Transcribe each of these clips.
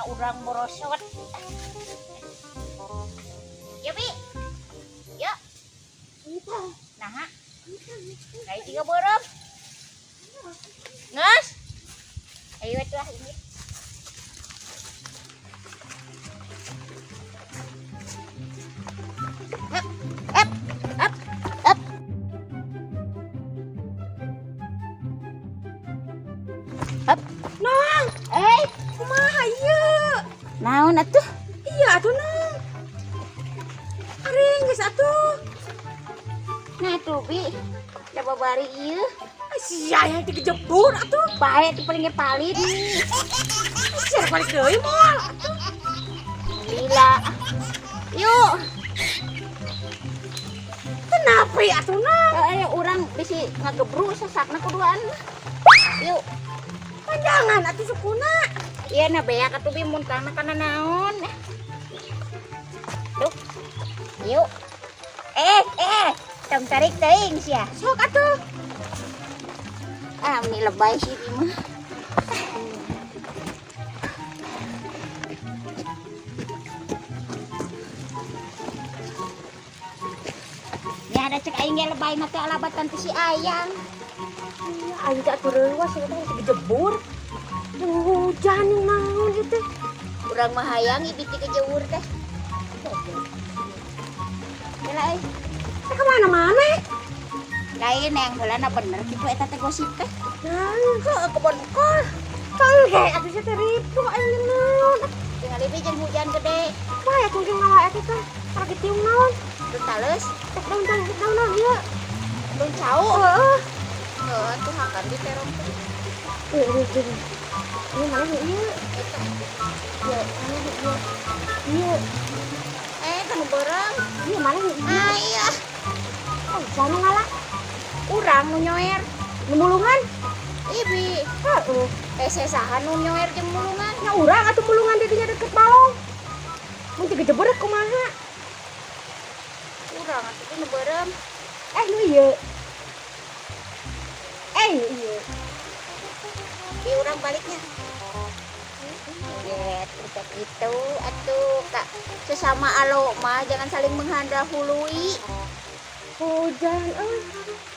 Urang borosot. Ya, Bi. Ya. Nah, kayak tiga beureum. Nges. Ayo atuh ah ini. Hup, hup, hup, hup. Hup. Nong, Eh, kumaha ieu? Naon atuh? Iya atuh, Nong. Ari geus atuh. Nah tuh, Bi. Da babari ieu. Ai sia yang dikejebur atuh. Bae tuh paling ge palit. Sia balik deui moal atuh. Lila. Yuk. Kenapa ya atuh, Nong? Eh, urang bisi ngagebru sasakna kuduan. Yuk. Panjangan atuh sukuna. Iya na beak atuh, Bi, muntahna kana naon. Duh. Yuk. Eh, eh, tong tarik teuing sia. Sok atuh. Ah, ini lebay sih Bi mah. Ini ada cek aing ge lebay mah teh alabatan ti si Ayang. Iya, aing teh atuh reuwas sia teh dikejebur. Hujan yang naon ieu teh. Urang mah hayang ibi ti kejeur teh. Heula euy. Teh kemana-mana? Lain yang heulana bener kitu eta teh gosip teh. Nah, Heuh, kebon kol. Tangge atuh sia teh ripuh aing naon. Tinggal ibi jeung hujan gede. Wah, atuh ge ngala eta teh. Lagi tiung naon? Terus tales, Teh daun daun daun naon ieu? Daun cau. Heeh. Heuh, tuh hakan di terong teh. Ieu ieu ieu. Ieu mana ieu? Eta. Ieu mana ieu? Ieu. Eh, kan beureum. Ieu mana ieu? Ah, iya. Oh, sana ngala. Urang nu nyoer. Nu mulungan? Ibi. Heeh. Eh, saha nu nyoer jeung mulungan? Nya urang atuh mulungan di dinya deket balong. Mun digejebur kumaha? Urang atuh nu beureum. Eh, nu ieu. Eh, nu ieu. Bi, urang baliknya. Ya, terus itu atuh Kak, sesama alo mah jangan saling menghandahului. Hujan euy.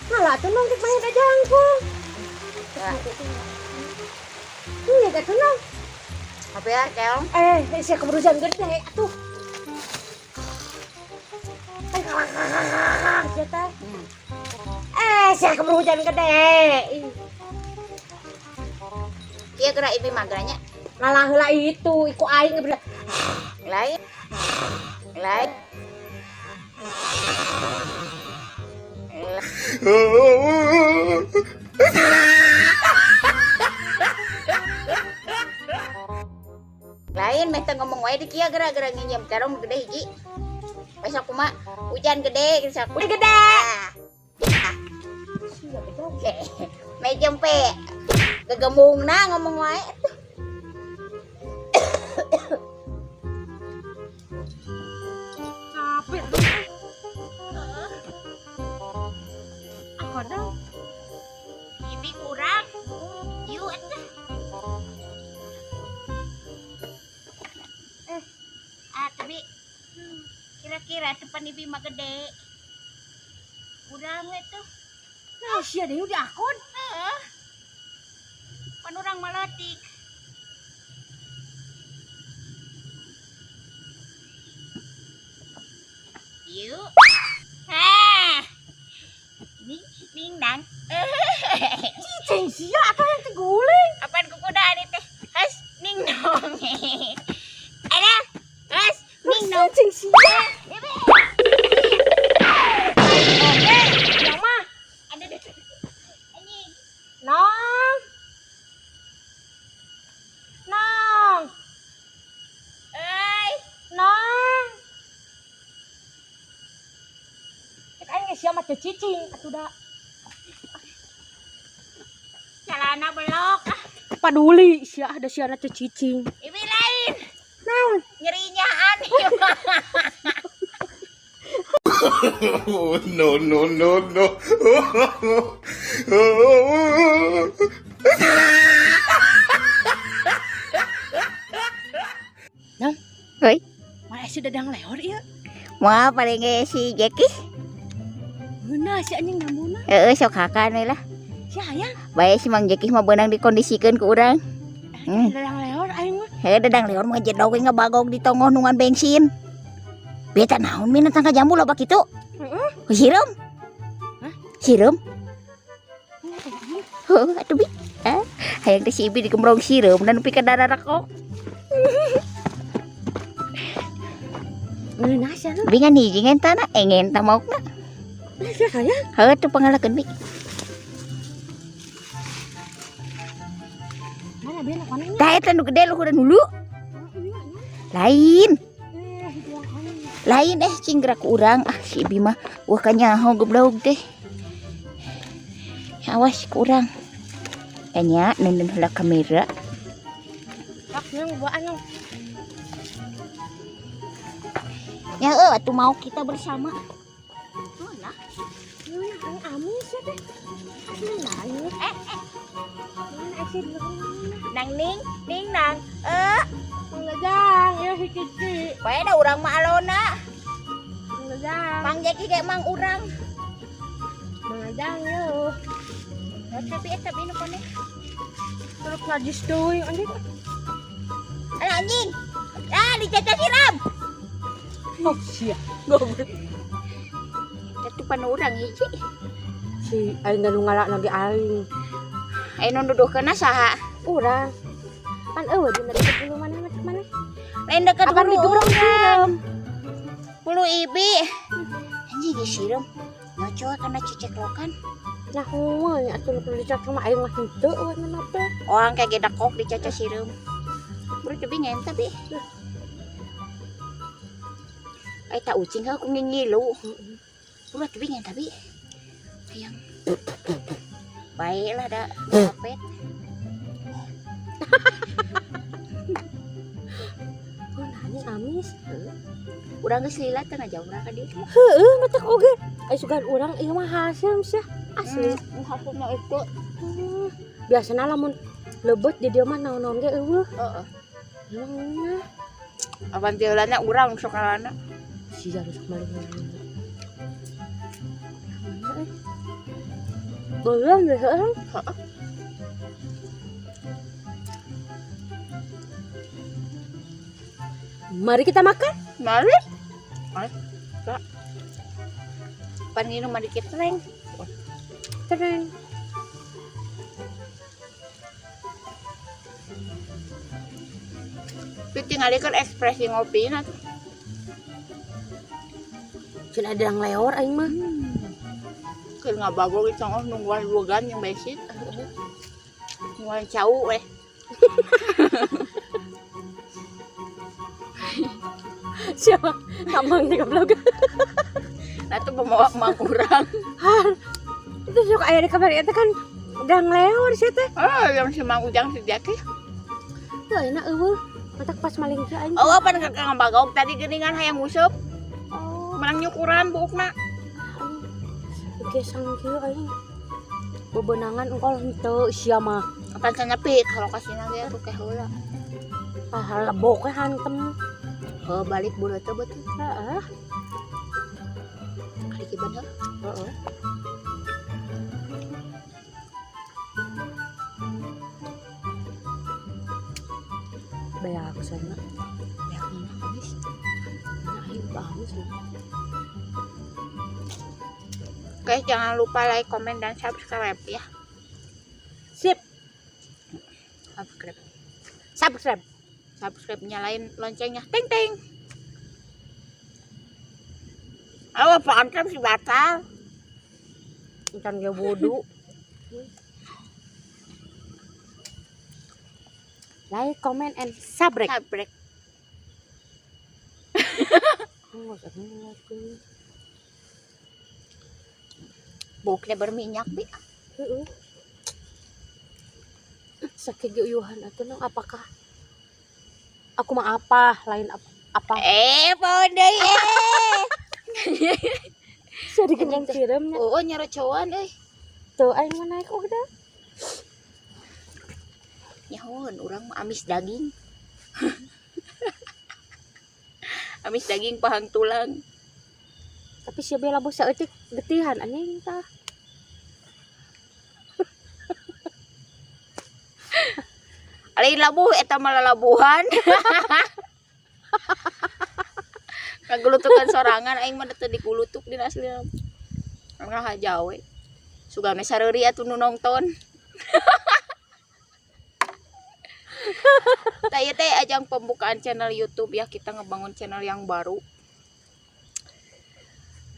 Ngala atuh, Nong, rek main jangkung. Ya. Ini atuh, Nong. Apa ya, keong? Eh, sia keburu hujan gede atuh. Eh, sia teh. Eh, sia keburu hujan gede. Ih. Iya gerak ibi mah geranya. Ngalah heula itu, iku aing geus. Lain. Lain. Lain meh teh ngomong wae di kieu geura-geura nginjem terong gede hiji. Besok kumaha? Hujan gede geus aku. Hujan gede. Ah. Meh jempe. Gegembungna ngomong wae atuh. Capek tuh. Aku dong. Ibi kurang. Yuk atuh. Eh. Ah, tapi kira-kira depan ibi mah gede. Urang we tuh. Nah, sia deui diakon. Heeh. Pan urang mah leutik. Yuk. Hah. Ning ning nang. Cicing sia atuh yang tiguling. Apaan kukudaan itu? Has ning nong. Ada. Has ning nong. Cicing sia. Ibi. Oke, yang mah. Ada deh. Anjing. Nong. Nong. Euy. Nong. Cek aing geus sia mah teu cicing atuh da. Celana belok. Ah. Paduli sia ada sia teu cicing. Ibi lain. Naon? Nyerinyaan ieu mah. Oh, no, no, no, no. Nang. Hoi. Mana si Dadang Lehor ieu? Moal paling ge si Jeki. Ngeunah si anjing nambuna. Heeh, sok hakan we lah. Si hayang. Bae si Mang Jeki mah beunang dikondisikeun ku urang. Dadang Lehor aing mah. Heuh, Dadang Lehor mah jedog we ngabagog di tongoh nungan bensin. Beta naon mina tangka jambu loba kitu? Heeh. Sireum. Hah? Sireum. Heuh, atuh bi. Ah, hayang teh si Ibi digembrong sireum dan nepi ka dararakok. Ngeunah sia nu. Bi ngan hiji ngentana, eh ngenta maukna. Si hayang. Heuh, tuh pangalakeun bi. Mana bi lakonnya? Tah eta nu gede luhureun hulu. Lain. Lain cing gerak urang. Ah si Ibi mah wah kanyaho goblok teh. Awas ku urang. Enya nundun heula kamera. Pak nang buaan nang. Ya heuh atuh mau kita bersama. Oh, nah. Ngeunah aing amis ya teh. Ngeunah aing. Ngeunah sih Nang ning ning nang. Mang Dadang, ieu si Cici. Bae da urang mah alona. Mang Dadang. Mang Jeki ge mang urang. Mang Dadang yo. Tapi eta bi nu kone. Terus najis deui anjing. Alah anjing. Ah dicaca siram. Oh sia. Goblok. Eta pan urang hiji. Si aing nu ngalakna ge aing. Aya nu nuduhkeunna saha? Urang. Pan eueuh dina deket bulu maneh mah cek maneh. Lain deket Apan bulu digebrong urang. sireum. Bulu ibi. Anjing ge sireum. Nyocok kana ceceklokan. Nah, heueuh nya atuh nu dicocok mah aing mah henteu we mah teh. Orang kayak gedakok dicaca sireum. Bro cobi ngenta bi. Eta ucing heuh ku ngingilu. Bro cobi ngenta bi. Hayang. Baiklah da kapet. Oh, nah anjing amis. Urang geus lila teh ngajauh ka dieu. Heueuh matak oge. Ai sugan urang ieu mah haseum sia. Asli. Haseumna itu. Biasana lamun lebet di dieu mah naon-naon ge eueuh. Heeh. Emang ngeunah. Apan teh heulana urang sok ngalana. Sia rusak maling. Belum deh, heeh. Heeh. Mari kita makan. Mari. Mari. Kak. Pan nginum mah dikit reng. Tereng. Tapi tinggalikeun ekspresi ngopina tuh. Cun ada yang leor aing mah. Keur ngabagol di tonggoh nungguan lugan yang besit. Nungguan cau weh. Siapa? Kamang di goblok. Nah tuh pemawa mang urang. Har. Itu sok aya di kamar eta kan dang leor sia teh. Ah, yang si Mang Ujang si Jaki. Teu enak eueuh. Matak pas maling teh aing. Oh, pan keur ngabagol tadi geuningan hayang nguseup. Oh, Menang nyukuran buukna. Gesang kieu aing. Bebenangan engkol henteu sia mah. Pan sanyapi kalau kasihna ge atuh teh heula. Ah, lebok we hantem. Heuh, balik buleut teh beuteung. Heeh. Kali kieu bener. Heeh. Beak sana. Beak mana habis? Nah, aing bagus nih. Guys, jangan lupa like, komen, dan subscribe ya. Sip. Subscribe. Subscribe. Subscribe, nyalain loncengnya. Ting ting. Awas apaan kan si batal. Ikan ge wudu. Like, comment, and subscribe. Subscribe. Buknya berminyak bi. Heeh. Sakit geuyuhan atuh nang apakah aku mah apa lain apa apa Pohon deui eh. Jadi kenyang sireumnya. Oh, nyarocoan euy. Tuh aing mah naik udah. Nyahoan urang mah amis daging. Amis daging pahang tulang. Tapi sia bela labuh saeutik getihan anjing tah. Lain labuh eta mah lalabuhan. Kagulutukan sorangan aing mah teu digulutuk dina aslina. Ngahaja we. Sugane sareuri atuh nu nongton. Tah ieu teh ajang pembukaan channel YouTube ya, kita ngebangun channel yang baru.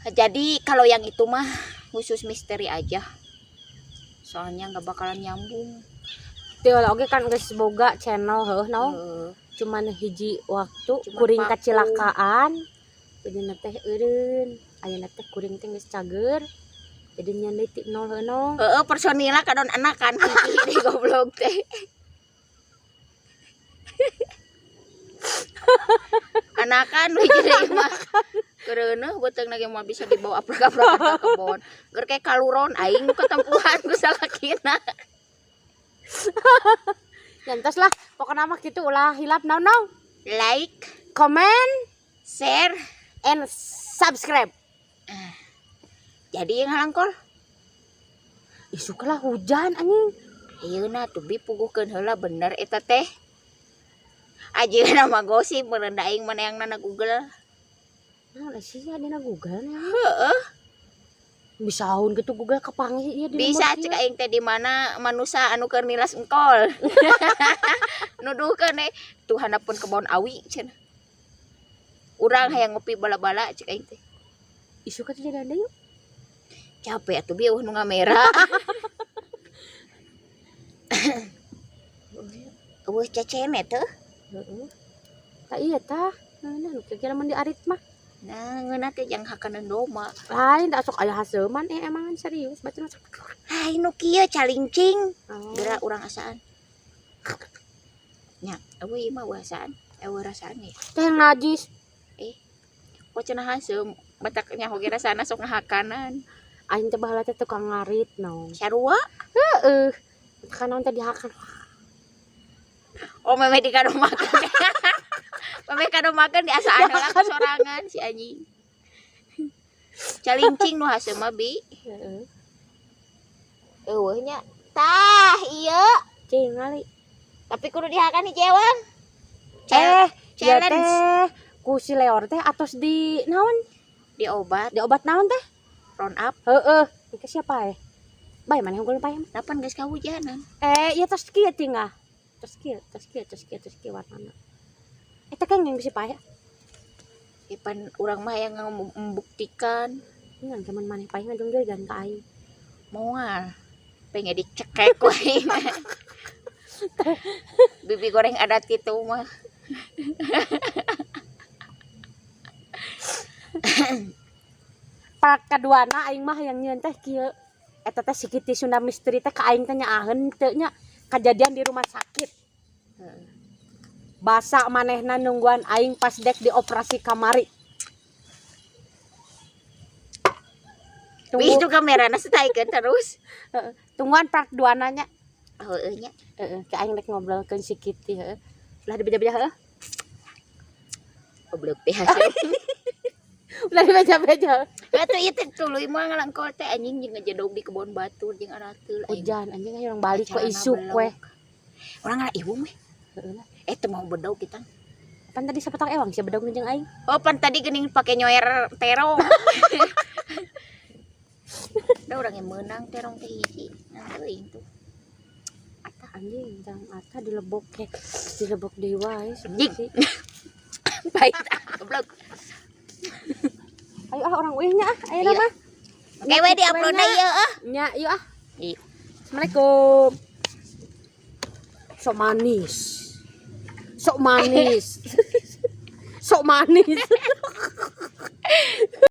Jadi kalau yang itu mah khusus misteri aja. Soalnya nggak bakalan nyambung. Teu lah oge kan geus boga channel heuh naon. Heeh. Cuman hiji waktu Cuman kuring vakum. Kacilakaan. Jadi teh eureun. Ayeuna teh kuring teh geus cager. Jadi nyeun deui ti nol heuh no. Heeh, personilna kadon anakan hiji di goblok teh. Anakan hiji deui mah. Keureuneuh beuteung ge moal bisa dibawa aprek-aprek ka kebon. Keur kayak kaluron aing nu katempuhan ku salakina. Nyantos lah, pokoknya mah kitu ulah hilap naon naon. Like, Comment share, and subscribe. Jadi yang ngalangkol. Isuk lah hujan anjing. Ayeuna tuh bi puguhkeun heula bener eta teh. Ajeuna mah gosip meureun da aing mah yang nana Google. Naon sia dina Google nya. Heeh. Bisa haun gitu Google kapanggih ieu di Bisa nomor cek ieu. Aing teh di mana manusia anu keur nilas engkol. Nuduhkeun tuh handapeun kebon awi cenah. Urang hayang ngopi bala-bala cek aing teh. Isuk atuh jadi yuk. Capek atuh bi eueuh nu ngamera. Eueuh cecene teh. Heeh. Tah iya tah. Nah, nu kira mun diarit mah. Nah, ngeunah teh jang hakaneun doma. Lain tak sok aya haseuman emangan serius baca masuk. Ai nu kieu calingcing. Oh. Geura urang asaan. Nya, eueuh ieu mah eueuh asaan. Eueuh rasaan ye. Teh yang najis. Kok cenah haseum batak nyaho ge rasana sok ngahakanan. Aing teh baheula teh tukang ngarit naon. Sarua? Heeh. Kan naon teh dihakan. Oh, memeh dikadomakeun. Memeh kadomakeun diasaan heula ku sorangan si anjing. Calincing nu haseum mah bi. Heeh. Eueuh nya. Tah, ieu. Cing ngali. Tapi kudu dihakan hiji ewang. Eh, ieu Challenge. teh ku si Leor teh atos di naon? Di obat Di obat naon teh? Round up. Heeh. Ke siapa eh? Bae maneh unggul pae. Kapan geus kahujanan? Eh, ieu tos kieu tingah. Tos kieu, tos kieu, tos kieu, tos kieu warnana. Eta kan yang bisa pae. Ipan urang mah yang membuktikan. Ngan zaman maneh pae ngajung gan ka aing. Moal. Pengen dicekek we. Bibi goreng adat gitu mah. Part kaduana aing mah yang nyeun teh kieu. Eta teh si Kitty Sunda Misteri teh ka aing teh nyaaheun teu nya kejadian di rumah sakit. Basa manehna nungguan aing pas dek dioperasi kamari. Wih, Tunggu, itu kamerana setaikeun terus. Tungguan part 2 nanya. Heueuh nya. Heeh, ke aing rek ngobrolkeun si Kitty heeh. Ulah dibeja-beja heeh. Goblok teh hasil. Ulah dibeja-beja. Atuh ieu teh tuluy mah ngalangkol teh anjing jeung ngejedog di kebon batur jeung arateul aing. Hujan anjing ayo orang balik we Acarana isuk belok. we. Urang ngala ibu meh. Heeh lah. Eh teu mau bedog kita. Pan tadi sapatang ewang sia bedog jeung aing. Oh, pan tadi geuning pake nyoer terong. Da urang yang meunang terong teh hiji. Nah, teuing tuh. Atah anjing jang atah dilebok ke dilebok deui wae Anjing. Baik, ah, goblok. Ayo ah orang uih nya ah ayeuna Iya. mah. Oke, we di-upload na ieu ah. Nya yuk ah. Iya. Assalamualaikum. Sok manis. Sok manis. Sok manis.